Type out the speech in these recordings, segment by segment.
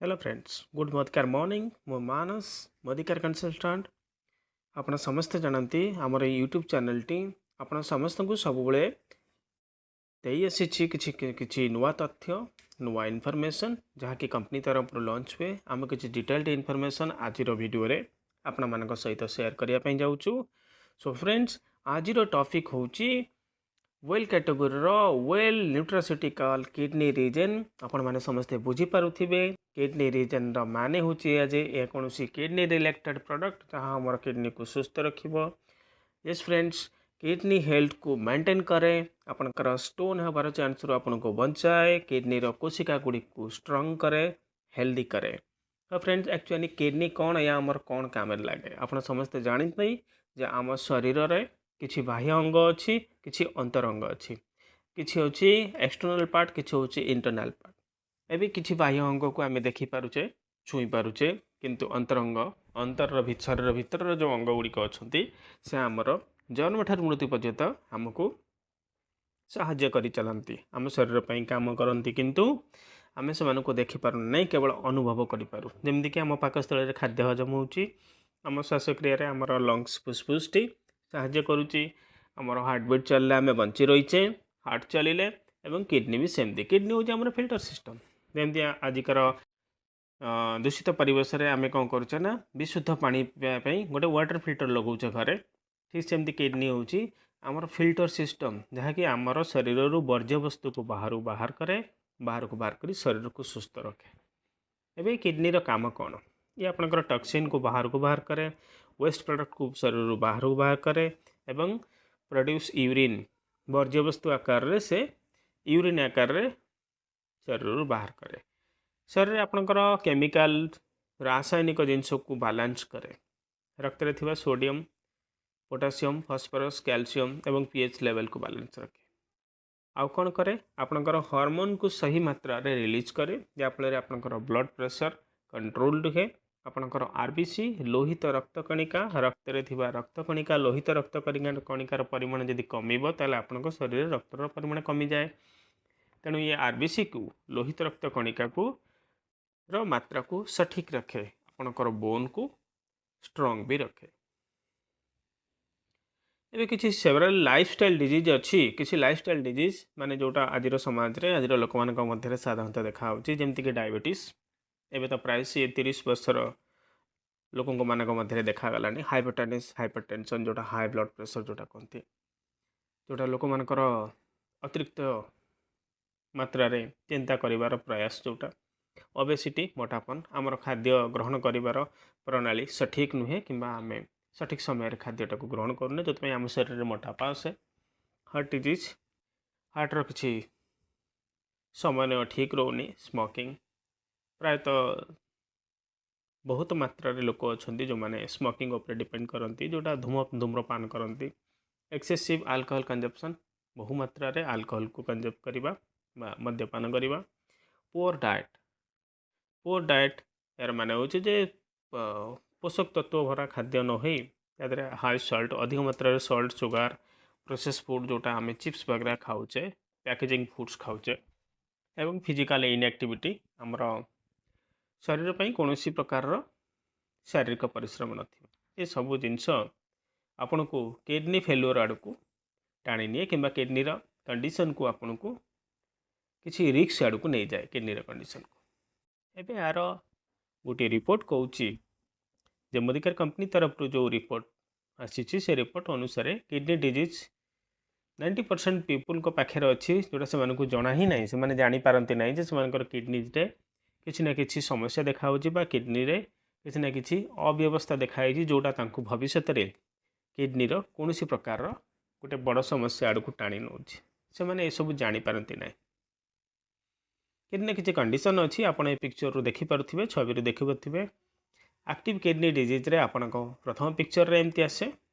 Hello friends, good Modicare morning. ମୁଁ Manas, Modicare consultant. ଆପଣ ସମସ୍ତେ ଜାଣନ୍ତି, ଆମର ଏଇ ୟୁଟ୍ୟୁବ୍ ଚ୍ୟାନେଲ୍ଟି ଆପଣ ସମସ୍ତଙ୍କୁ ସବୁବେଳେ ଦେଇ ଆସିଛି କିଛି କିଛି ନୂଆ ତଥ୍ୟ, ନୂଆ ଇନଫର୍ମେସନ୍, ଯାହାକି କମ୍ପାନୀ ତରଫରୁ ଲଞ୍ଚ ହୁଏ। ଆମେ କିଛି ଡିଟେଲ୍ଡ ଇନଫର୍ମେସନ୍ ଆଜିର ଭିଡ଼ିଓରେ ଆପଣମାନଙ୍କ ସହିତ ସେୟାର କରିବା ପାଇଁ ଯାଉଛୁ। ସୋ ଫ୍ରେଣ୍ଡସ୍, ଆଜିର ଟପିକ୍ ହେଉଛି ୱେଲ୍ କ୍ୟାଟେଗୋରୀର ୱେଲ୍ ନ୍ୟୁଟ୍ରାସିଟିକାଲ୍ କିଡ଼ନୀ ରିଜେନ୍। ଆପଣମାନେ ସମସ୍ତେ ବୁଝିପାରୁଥିବେ, କିଡ଼ନୀ ରିଜେନ୍ର ମାନେ ହେଉଛି ଏହା ଯେ ଏହା କୌଣସି କିଡ଼ନୀ ରିଲେଟେଡ଼୍ ପ୍ରଡ଼କ୍ଟ, ଯାହା ଆମର କିଡ଼ନୀକୁ ସୁସ୍ଥ ରଖିବ। ୟେସ୍ ଫ୍ରେଣ୍ଡସ୍, କିଡ଼ନୀ ହେଲ୍ଥକୁ ମେଣ୍ଟେନ୍ କରେ, ଆପଣଙ୍କର ଷ୍ଟୋନ୍ ହେବାର ଚାନ୍ସରୁ ଆପଣଙ୍କୁ ବଞ୍ଚାଏ, କିଡ଼ନୀର କୋଶିକା ଗୁଡ଼ିକୁ ଷ୍ଟ୍ରଙ୍ଗ କରେ, ହେଲ୍ଦି କରେ। ତ ଫ୍ରେଣ୍ଡସ୍, ଆକ୍ଚୁଆଲି କିଡ଼ନୀ କ'ଣ, ଏହା ଆମର କ'ଣ କାମରେ ଲାଗେ? ଆପଣ ସମସ୍ତେ ଜାଣିନ୍ତି ଯେ ଆମ ଶରୀରରେ କିଛି ବାହ୍ୟ ଅଙ୍ଗ ଅଛି, କିଛି ଅନ୍ତରଙ୍ଗ ଅଛି। କିଛି ଅଛି ଏକ୍ସଟର୍ନାଲ୍ ପାର୍ଟ, କିଛି ହେଉଛି ଇଣ୍ଟରନାଲ୍ ପାର୍ଟ। ଏବେ କିଛି ବାହ୍ୟ ଅଙ୍ଗକୁ ଆମେ ଦେଖିପାରୁଛେ, ଛୁଇଁ ପାରୁଛେ, କିନ୍ତୁ ଅନ୍ତରଙ୍ଗ, ଅନ୍ତରର ଶରୀର ଭିତରର ଯେଉଁ ଅଙ୍ଗ ଗୁଡ଼ିକ ଅଛନ୍ତି, ସେ ଆମର ଜନ୍ମଠାରୁ ମୃତ୍ୟୁ ପର୍ଯ୍ୟନ୍ତ ଆମକୁ ସାହାଯ୍ୟ କରି ଚାଲନ୍ତି, ଆମ ଶରୀର ପାଇଁ କାମ କରନ୍ତି, କିନ୍ତୁ ଆମେ ସେମାନଙ୍କୁ ଦେଖିପାରୁନାହିଁ, ନାହିଁ, କେବଳ ଅନୁଭବ କରିପାରୁ। ଯେମିତିକି ଆମ ପାକସ୍ଥଳୀରେ ଖାଦ୍ୟ ହଜମ ହେଉଛି, ଆମ ଶ୍ୱାସକ୍ରିୟାରେ ଆମର ଲଙ୍ଗସ୍, ଫୁସଫୁସଟି ସାହାଯ୍ୟ କରୁଛି, ଆମର ହାର୍ଟବିଟ୍ ଚାଲିଲେ ଆମେ ବଞ୍ଚି ରହିଛେ, ହାର୍ଟ ଚାଲିଲେ, ଏବଂ କିଡ଼ନୀ ବି ସେମିତି। କିଡ଼ନୀ ହେଉଛି ଆମର ଫିଲ୍ଟର ସିଷ୍ଟମ୍। ଯେମିତି ଆଜିକାର ଦୂଷିତ ପରିବେଶରେ ଆମେ କ'ଣ କରୁଛେ ନା ବିଶୁଦ୍ଧ ପାଣି ପିଇବା ପାଇଁ ଗୋଟେ ୱାଟର ଫିଲ୍ଟର ଲଗାଉଛେ ଘରେ, ଠିକ୍ ସେମିତି କିଡ଼ନୀ ହେଉଛି ଆମର ଫିଲ୍ଟର ସିଷ୍ଟମ୍, ଯାହାକି ଆମର ଶରୀରରୁ ବର୍ଜ୍ୟବସ୍ତୁକୁ ବାହାରୁ ବାହାର କରେ, ବାହାରକୁ ବାହାର କରି ଶରୀରକୁ ସୁସ୍ଥ ରଖେ। ଏବେ କିଡ଼ନୀର କାମ କ'ଣ? ଇଏ ଆପଣଙ୍କର ଟକ୍ସିନ୍କୁ ବାହାରକୁ ବାହାର କରେ, ୱେଷ୍ଟ ପ୍ରଡ଼କ୍ଟକୁ ଶରୀରରୁ ବାହାରକୁ ବାହାର କରେ ଏବଂ ପ୍ରଡ୍ୟୁସ୍ ୟୁରିନ୍, ବର୍ଜ୍ୟବସ୍ତୁ ଆକାରରେ ସେ ୟୁରିନ୍ ଆକାରରେ ଶରୀରରୁ ବାହାର କରେ। ଶରୀରରେ ଆପଣଙ୍କର କେମିକାଲ, ରାସାୟନିକ ଜିନିଷକୁ ବାଲାନ୍ସ କରେ। ରକ୍ତରେ ଥିବା ସୋଡ଼ିୟମ୍, ପୋଟାସିୟମ୍, ଫସ୍ଫରସ୍, କ୍ୟାଲସିୟମ୍ ଏବଂ ପି ଏଚ୍ ଲେଭେଲକୁ ବାଲାନ୍ସ ରଖେ। ଆଉ କ'ଣ କରେ? ଆପଣଙ୍କର ହରମୋନ୍କୁ ସହି ମାତ୍ରାରେ ରିଲିଜ୍ କରେ, ଯାହାଫଳରେ ଆପଣଙ୍କର ବ୍ଲଡ଼ ପ୍ରେସର କଣ୍ଟ୍ରୋଲ ରୁହେ। ଆପଣଙ୍କର ଆର୍ ବି ସି, ଲୋହିତ ରକ୍ତ କଣିକା, ରକ୍ତରେ ଥିବା ରକ୍ତ କଣିକା, ଲୋହିତ ରକ୍ତ କଣିକାର ପରିମାଣ ଯଦି କମିବ, ତାହେଲେ ଆପଣଙ୍କ ଶରୀରରେ ରକ୍ତର ପରିମାଣ କମିଯାଏ। ତେଣୁ ଇଏ ଆର୍ ବି ସିକୁ, ଲୋହିତ ରକ୍ତ କଣିକାକୁ ର ମାତ୍ରାକୁ ସଠିକ୍ ରଖେ, ଆପଣଙ୍କର ବୋନ୍କୁ ଷ୍ଟ୍ରଙ୍ଗ ବି ରଖେ। ଏବେ କିଛି ସେଭରାଲ୍ ଲାଇଫଷ୍ଟାଇଲ୍ ଡିଜିଜ୍ ଅଛି। କିଛି ଲାଇଫଷ୍ଟାଇଲ୍ ଡିଜିଜ୍ ମାନେ ଯେଉଁଟା ଆଜିର ସମାଜରେ, ଆଜିର ଲୋକମାନଙ୍କ ମଧ୍ୟରେ ସାଧାରଣତଃ ଦେଖାହେଉଛି, ଯେମିତିକି ଡାଇବେଟିସ୍। ଏବେ ତ ପ୍ରାୟ ସିଏ 30 ବର୍ଷର ଲୋକଙ୍କ ମାନଙ୍କ ମଧ୍ୟରେ ଦେଖାଗଲାଣି। ହାଇପରଟେନିସ୍, ହାଇପର ଟେନସନ୍, ଯେଉଁଟା ହାଇ ବ୍ଲଡ଼ ପ୍ରେସର ଯେଉଁଟା କୁହନ୍ତି, ଯେଉଁଟା ଲୋକମାନଙ୍କର ଅତିରିକ୍ତ ମାତ୍ରାରେ ଚିନ୍ତା କରିବାର ପ୍ରୟାସ ଯେଉଁଟା। ଅବେସିଟି, ମୋଟାପନ, ଆମର ଖାଦ୍ୟ ଗ୍ରହଣ କରିବାର ପ୍ରଣାଳୀ ସଠିକ୍ ନୁହେଁ କିମ୍ବା ଆମେ ସଠିକ୍ ସମୟରେ ଖାଦ୍ୟଟାକୁ ଗ୍ରହଣ କରୁନେ, ଯେଉଁଥିପାଇଁ ଆମ ଶରୀରରେ ମୋଟାପା ଆସେ। ହାର୍ଟ ଡିଜିଜ୍, ହାର୍ଟର କିଛି ସମନ୍ୱୟ ଠିକ୍ ରହୁନି। ସ୍ମୋକିଂ, ପ୍ରାୟତଃ ବହୁତ ମାତ୍ରାରେ ଲୋକ ଅଛନ୍ତି ଯେଉଁମାନେ ସ୍ମୋକିଂ ଉପରେ ଡିପେଣ୍ଡ କରନ୍ତି, ଯେଉଁଟା ଧୂମ୍ରପାନ କରନ୍ତି। ଏକ୍ସେସିଭ୍ ଆଲକୋହଲ କନଜମ୍ପସନ୍, ବହୁ ମାତ୍ରାରେ ଆଲକୋହଲକୁ କନଜ୍ୟୁମ୍ କରିବା ବା ମଦ୍ୟପାନ କରିବା। ପୁଅର୍ ଡାଏଟ୍, ପୁଅର୍ ଡାଏଟ୍ ଏହାର ମାନେ ହେଉଛି ଯେ ପୋଷକ ତତ୍ତ୍ୱ ଭରା ଖାଦ୍ୟ ନ ହୋଇ ତା ଦେହରେ ହାଇ ସଲ୍ଟ, ଅଧିକ ମାତ୍ରାରେ ସଲ୍ଟ, ସୁଗାର, ପ୍ରୋସେସ୍ ଫୁଡ଼୍, ଯେଉଁଟା ଆମେ ଚିପ୍ସ ବଗେରା ଖାଉଛେ, ପ୍ୟାକେଜିଂ ଫୁଡ଼୍ସ ଖାଉଛେ, ଏବଂ ଫିଜିକାଲ୍ ଇନ୍ଆକ୍ଟିଭିଟି, ଆମର ଶରୀର ପାଇଁ କୌଣସି ପ୍ରକାରର ଶାରୀରିକ ପରିଶ୍ରମ ନଥିବ। ଏସବୁ ଜିନିଷ ଆପଣଙ୍କୁ କିଡ଼ନୀ ଫେଲୁଅର୍ ଆଡ଼କୁ ଟାଣି ନିଏ କିମ୍ବା କିଡ଼ନୀର କଣ୍ଡିସନକୁ ଆପଣଙ୍କୁ କିଛି ରିସ୍କ ଆଡ଼କୁ ନେଇଯାଏ, କିଡ଼ନୀର କଣ୍ଡିସନକୁ। ଏବେ ଏହାର ଗୋଟିଏ ରିପୋର୍ଟ କହୁଛି ଯେ ମୋଦିକେୟାର କମ୍ପାନୀ ତରଫରୁ ଯେଉଁ ରିପୋର୍ଟ ଆସିଛି, ସେ ରିପୋର୍ଟ ଅନୁସାରେ କିଡ଼ନୀ ଡିଜିଜ୍ 90% ପିପୁଲଙ୍କ ପାଖରେ ଅଛି, ଯେଉଁଟା ସେମାନଙ୍କୁ ଜଣା ହିଁ ନାହିଁ। ସେମାନେ ଜାଣିପାରନ୍ତି ନାହିଁ ଯେ ସେମାନଙ୍କର କିଡ଼ନୀରେ କିଛି ନା କିଛି ସମସ୍ୟା ଦେଖାହେଉଛି ବା କିଡ଼ନୀରେ କିଛି ନା କିଛି ଅବ୍ୟବସ୍ଥା ଦେଖାହେଇଛି, ଯେଉଁଟା ତାଙ୍କୁ ଭବିଷ୍ୟତରେ କିଡ଼ନୀର କୌଣସି ପ୍ରକାରର ଗୋଟେ ବଡ଼ ସମସ୍ୟା ଆଡ଼କୁ ଟାଣି ନେଉଛି। ସେମାନେ ଏସବୁ ଜାଣିପାରନ୍ତି ନାହିଁ। କିଡ଼ନୀ କିଛି କଣ୍ଡିସନ୍ ଅଛି, ଆପଣ ଏ ପିକ୍ଚରରୁ ଦେଖିପାରୁଥିବେ, ଛବିରୁ ଦେଖିପାରୁଥିବେ। ଆକ୍ଟିଭ୍ କିଡ଼ନୀ ଡିଜିଜ୍ରେ ଆପଣଙ୍କ ପ୍ରଥମ ପିକ୍ଚରରେ ଏମିତି ଆସେ।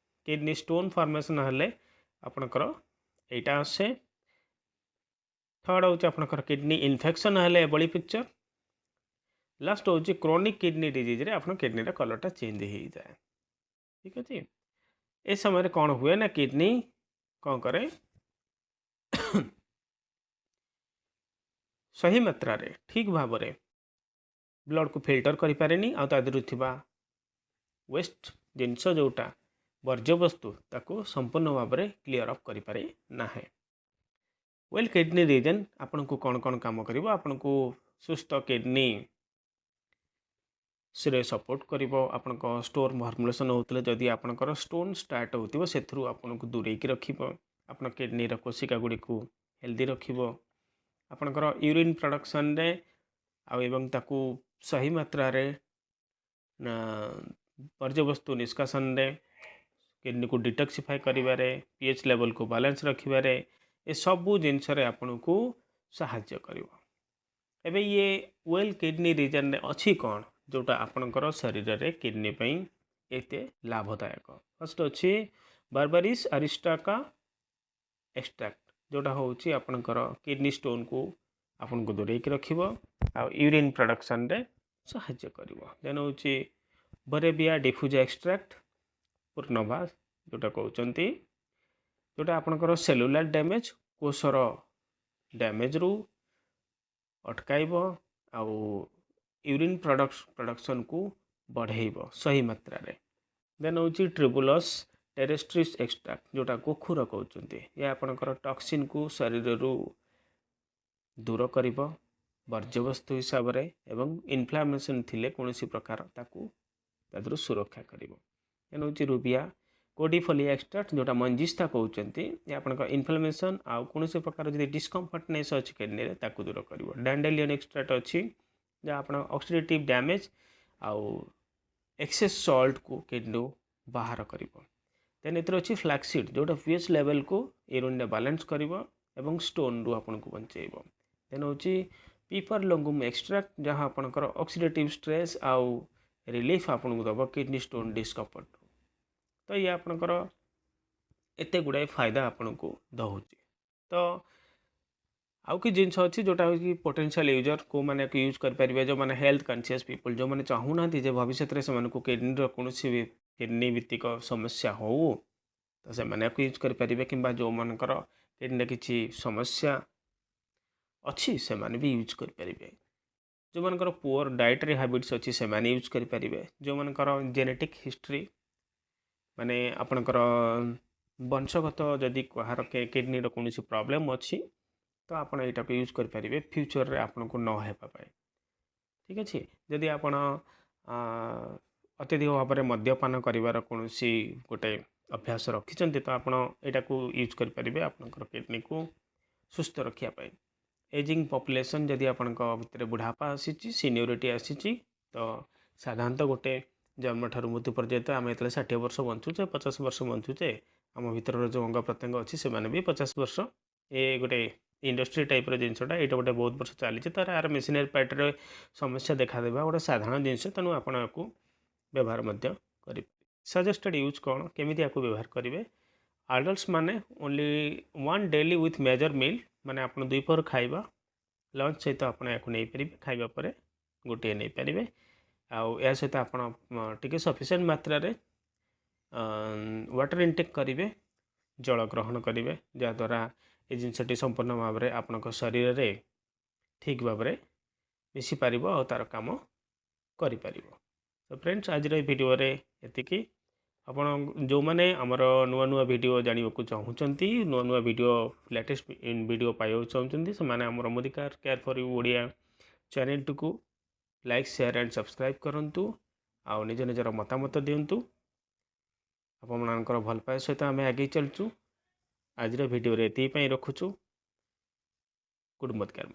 କିଡ଼ନୀ ଷ୍ଟୋନ୍ ଫର୍ମେସନ୍ ହେଲେ ଆପଣଙ୍କର ଏଇଟା ଆସେ। ଥର୍ଡ଼ ହେଉଛି ଆପଣଙ୍କର କିଡ଼ନୀ ଇନଫେକ୍ସନ୍ ହେଲେ ଏଭଳି ପିକ୍ଚର। ଲାଷ୍ଟ ହେଉଛି କ୍ରୋନିକ୍ କିଡ଼ନୀ ଡିଜିଜ୍ରେ ଆପଣ କିଡ଼ନୀର କଲର୍ଟା ଚେଞ୍ଜ ହେଇଯାଏ। ଠିକ୍ ଅଛି। ଏ ସମୟରେ କ'ଣ ହୁଏ ନା କିଡ଼ନୀ କ'ଣ କରେ, ସହି ମାତ୍ରାରେ ଠିକ୍ ଭାବରେ ବ୍ଲଡ଼କୁ ଫିଲ୍ଟର କରିପାରେନି ଆଉ ତା ଦେହରୁ ଥିବା ୱେଷ୍ଟ ଜିନିଷ, ଯେଉଁଟା ବର୍ଜ୍ୟବସ୍ତୁ, ତାକୁ ସମ୍ପୂର୍ଣ୍ଣ ଭାବରେ କ୍ଲିଅର୍ ଅପ୍ କରିପାରେ ନାହିଁ। ୱେଲ୍ କିଡ଼ନୀ ରିଜେନ୍ ଆପଣଙ୍କୁ କ'ଣ କ'ଣ କାମ କରିବ? ଆପଣଙ୍କୁ ସୁସ୍ଥ କିଡ଼ନୀ ସେରେ ସପୋର୍ଟ କରିବ। ଆପଣଙ୍କ ଷ୍ଟୋନ୍ ଫର୍ମୁଲେସନ୍ ହେଉଥିଲେ, ଯଦି ଆପଣଙ୍କର ଷ୍ଟୋନ୍ ଷ୍ଟାର୍ଟ ହେଉଥିବ, ସେଥିରୁ ଆପଣଙ୍କୁ ଦୂରେଇକି ରଖିବ। ଆପଣ କିଡ଼ନୀର କୋଶିକା ଗୁଡ଼ିକୁ ହେଲ୍ଦି ରଖିବ। ଆପଣଙ୍କର ୟୁରିନ୍ ପ୍ରଡ଼କ୍ସନ୍ରେ ଆଉ ଏବଂ ତାକୁ ସହି ମାତ୍ରାରେ ବର୍ଜ୍ୟବସ୍ତୁ ନିଷ୍କାସନରେ, କିଡ଼ନୀକୁ ଡିଟକ୍ସିଫାଏ କରିବାରେ, ପିଏଚ୍ ଲେଭେଲକୁ ବାଲାନ୍ସ ରଖିବାରେ, ଏସବୁ ଜିନିଷରେ ଆପଣଙ୍କୁ ସାହାଯ୍ୟ କରିବ। ଏବେ ଇଏ ୱେଲ୍ କିଡ଼ନୀ ରିଜେନ୍ରେ ଅଛି କ'ଣ, ଯେଉଁଟା ଆପଣଙ୍କର ଶରୀରରେ କିଡ଼ନୀ ପାଇଁ ଏତେ ଲାଭଦାୟକ? ଫାର୍ଷ୍ଟ ଅଛି ବାରବାରିସ୍ ଆରିଷ୍ଟାକା ଏକ୍ସଟ୍ରାକ୍ଟ, ଯେଉଁଟା ହେଉଛି ଆପଣଙ୍କର କିଡ଼ନୀ ଷ୍ଟୋନ୍କୁ ଆପଣଙ୍କୁ ଦୂରେଇକି ରଖିବ ଆଉ ୟୁରିନ୍ ପ୍ରଡ଼କ୍ସନ୍ରେ ସାହାଯ୍ୟ କରିବ। ଦେନ୍ ହେଉଛି ବରେବିଆ ଡିଫ୍ୟୁଜା ଏକ୍ସଟ୍ରାକ୍ଟ, ପୁନର୍ନବା ଯେଉଁଟା କହୁଛନ୍ତି, ଯେଉଁଟା ଆପଣଙ୍କର ସେଲୁଲାର ଡ୍ୟାମେଜ୍, କୋଷର ଡ୍ୟାମେଜ୍ରୁ ଅଟକାଇବ ଆଉ ୟୁରିନ୍ ପ୍ରଡ଼କ୍ସନ୍କୁ ବଢ଼େଇବ ସହି ମାତ୍ରାରେ। ଦେନ୍ ହେଉଛି ଟ୍ରିବୁଲସ୍ ଟେରେଷ୍ଟ୍ରିସ୍ ଏକ୍ସଟ୍ରାକ୍ଟ, ଯେଉଁଟା ଗୋଖୁର କହୁଛନ୍ତି। ଏହା ଆପଣଙ୍କର ଟକ୍ସିନ୍କୁ ଶରୀରରୁ ଦୂର କରିବ ବର୍ଜ୍ୟବସ୍ତୁ ହିସାବରେ ଏବଂ ଇନଫ୍ଲାମେସନ୍ ଥିଲେ କୌଣସି ପ୍ରକାର, ତାକୁ ତା ଦେହରୁ ସୁରକ୍ଷା କରିବ। ଦେନ୍ ହେଉଛି ରୁବିଆ କୋଡ଼ିଫୋଲିଆ ଏକ୍ସଟ୍ରାକ୍ଟ, ଯେଉଁଟା ମଞ୍ଜିସ୍ତା କହୁଛନ୍ତି। ଏ ଆପଣଙ୍କ ଇନଫ୍ଲାମେସନ୍ ଆଉ କୌଣସି ପ୍ରକାର ଯଦି ଡିସ୍କମ୍ଫର୍ଟନେସ୍ ଅଛି କିଡ଼ନୀରେ, ତାକୁ ଦୂର କରିବ। ଡାଣ୍ଡେଲିୟନ୍ ଏକ୍ସଟ୍ରାକ୍ଟ ଅଛି, ଯାହା ଆପଣ ଅକ୍ସିଡେଟିଭ୍ ଡ୍ୟାମେଜ୍ ଆଉ ଏକ୍ସେସ୍ ସଲ୍ଟକୁ କିଡ଼ନୀରୁ ବାହାର କରିବ। ଦେନ୍ ଏଥିରେ ଅଛି ଫ୍ଲାକ୍ସିଡ୍, ଯେଉଁଟା ପିଏଚ୍ ଲେଭେଲକୁ ୟୁରିନ୍ରେ ବାଲାନ୍ସ କରିବ ଏବଂ ଷ୍ଟୋନ୍ରୁ ଆପଣଙ୍କୁ ବଞ୍ଚେଇବ। ଦେନ୍ ହେଉଛି ପିପର ଲଙ୍ଗୁମ୍ ଏକ୍ସଟ୍ରାକ୍ଟ, ଯାହା ଆପଣଙ୍କର ଅକ୍ସିଡେଟିଭ୍ ଷ୍ଟ୍ରେସ୍ ଆଉ ରିଲିଫ୍ ଆପଣଙ୍କୁ ଦେବ କିଡ଼ନୀ ଷ୍ଟୋନ୍ ଡିସ୍କମ୍ଫର୍ଟରୁ। ତ ଇଏ ଆପଣଙ୍କର ଏତେ ଗୁଡ଼ାଏ ଫାଇଦା ଆପଣଙ୍କୁ ଦେଉଛି। ତ ଆଉ କିଛି ଜିନିଷ ଅଛି, ଯେଉଁଟା ହେଉଛି ପୋଟେନ୍ସିଆଲ୍ ୟୁଜର୍, କେଉଁମାନେ ୟୁଜ୍ କରିପାରିବେ? ଯେଉଁମାନେ ହେଲ୍ଥ କନସିୟସ୍ ପିପୁଲ୍, ଯେଉଁମାନେ ଚାହୁଁନାହାନ୍ତି ଯେ ଭବିଷ୍ୟତରେ ସେମାନଙ୍କୁ କିଡ଼ନୀର କୌଣସି ବି କିଡ଼ନୀ ଭିତ୍ତିକ ସମସ୍ୟା ହେଉ, ତ ସେମାନେ ୟାକୁ ୟୁଜ୍ କରିପାରିବେ। କିମ୍ବା ଯେଉଁମାନଙ୍କର କିଡ଼ନୀରେ କିଛି ସମସ୍ୟା ଅଛି, ସେମାନେ ବି ୟୁଜ୍ କରିପାରିବେ। ଯେଉଁମାନଙ୍କର ପୁଅର୍ ଡାଏଟରୀ ହାବିଟ୍ସ ଅଛି, ସେମାନେ ୟୁଜ୍ କରିପାରିବେ। ଯେଉଁମାନଙ୍କର ଜେନେଟିକ୍ ହିଷ୍ଟ୍ରି, ମାନେ ଆପଣଙ୍କର ବଂଶଗତ ଯଦି କାହାର କିଡ଼ନୀର କୌଣସି ପ୍ରୋବ୍ଲେମ୍ ଅଛି, ତ ଆପଣ ଏଇଟାକୁ ୟୁଜ୍ କରିପାରିବେ ଫ୍ୟୁଚର୍ରେ ଆପଣଙ୍କୁ ନ ହେବା ପାଇଁ। ଠିକ୍ ଅଛି। ଯଦି ଆପଣ ଅତ୍ୟଧିକ ଭାବରେ ମଦ୍ୟପାନ କରିବାର କୌଣସି ଗୋଟେ ଅଭ୍ୟାସ ରଖିଛନ୍ତି, ତ ଆପଣ ଏଇଟାକୁ ୟୁଜ୍ କରିପାରିବେ ଆପଣଙ୍କର କିଡ଼ନୀକୁ ସୁସ୍ଥ ରଖିବା ପାଇଁ। ଏଜିଂ ପପୁଲେସନ୍, ଯଦି ଆପଣଙ୍କ ଭିତରେ ବୁଢ଼ାପା ଆସିଛି, ସିନିୟରିଟି ଆସିଛି, ତ ସାଧାରଣତଃ ଗୋଟେ ଜନ୍ମଠାରୁ ମୃତ୍ୟୁ ପର୍ଯ୍ୟନ୍ତ ଆମେ ଯେତେବେଳେ 60 ବର୍ଷ ବଞ୍ଚୁଛେ, 50 ବର୍ଷ ବଞ୍ଚୁଛେ, ଆମ ଭିତରର ଯେଉଁ ଅଙ୍ଗ ପ୍ରତ୍ୟଙ୍ଗ ଅଛି, ସେମାନେ ବି 50 ବର୍ଷ। ଏ ଗୋଟେ ଇଣ୍ଡଷ୍ଟ୍ରି ଟାଇପ୍ର ଜିନିଷଟା, ଏଇଟା ଗୋଟେ ବହୁତ ବର୍ଷ ଚାଲିଛି। ତାର ଆର ମେସିନାରୀ ପାର୍ଟରେ ସମସ୍ୟା ଦେଖାଦେବା ଗୋଟେ ସାଧାରଣ ଜିନିଷ। ତେଣୁ ଆପଣ ୟାକୁ ବ୍ୟବହାର ମଧ୍ୟ କରିପାରିବେ। ସଜେଷ୍ଟେଡ଼ ୟୁଜ୍ କ'ଣ, କେମିତି ୟାକୁ ବ୍ୟବହାର କରିବେ? ଆଡଲ୍ଟସ୍ ମାନେ only one daily with major meal, ମାନେ ଆପଣ ଦ୍ୱିପହର ଖାଇବା, ଲଞ୍ଚ ସହିତ ଆପଣ ୟାକୁ ନେଇପାରିବେ। ଖାଇବା ପରେ ଗୋଟିଏ ନେଇପାରିବେ। ଆଉ ଏହା ସହିତ ଆପଣ ଟିକେ ସଫିସିଏଣ୍ଟ ମାତ୍ରାରେ ୱାଟର୍ ଇନଟେକ୍ କରିବେ, ଜଳ ଗ୍ରହଣ କରିବେ, ଯାହାଦ୍ୱାରା ଏ ଜିନିଷଟି ସମ୍ପୂର୍ଣ୍ଣ ଭାବରେ ଆପଣଙ୍କ ଶରୀରରେ ଠିକ୍ ଭାବରେ ମିଶିପାରିବ ଆଉ ତା'ର କାମ କରିପାରିବ। ତ ଫ୍ରେଣ୍ଡସ୍, ଆଜିର ଏ ଭିଡ଼ିଓରେ ଏତିକି। ଆପଣ ଯେଉଁମାନେ ଆମର ନୂଆ ନୂଆ ଭିଡ଼ିଓ ଜାଣିବାକୁ ଚାହୁଁଛନ୍ତି, ନୂଆ ନୂଆ ଭିଡ଼ିଓ, ଲାଟେଷ୍ଟ ଭିଡ଼ିଓ ପାଇବାକୁ ଚାହୁଁଛନ୍ତି, ସେମାନେ ଆମର ମୋଦିକାର କେୟାର ଫର୍ you Odia ଚ୍ୟାନେଲଟିକୁ ଲାଇକ୍, ସେୟାର ଆଣ୍ଡ ସବସ୍କ୍ରାଇବ୍ କରନ୍ତୁ ଆଉ ନିଜ ନିଜର ମତାମତ ଦିଅନ୍ତୁ। ଆପଣମାନଙ୍କର ଭଲ ପାଇବା ସହିତ ଆମେ ଆଗେଇ ଚାଲୁଛୁ। ଆଜିର ଭିଡ଼ିଓରେ ଏତିକି ପାଇଁ ରଖୁଛୁ। ଗୁଡ଼ ମୋଦିକାର।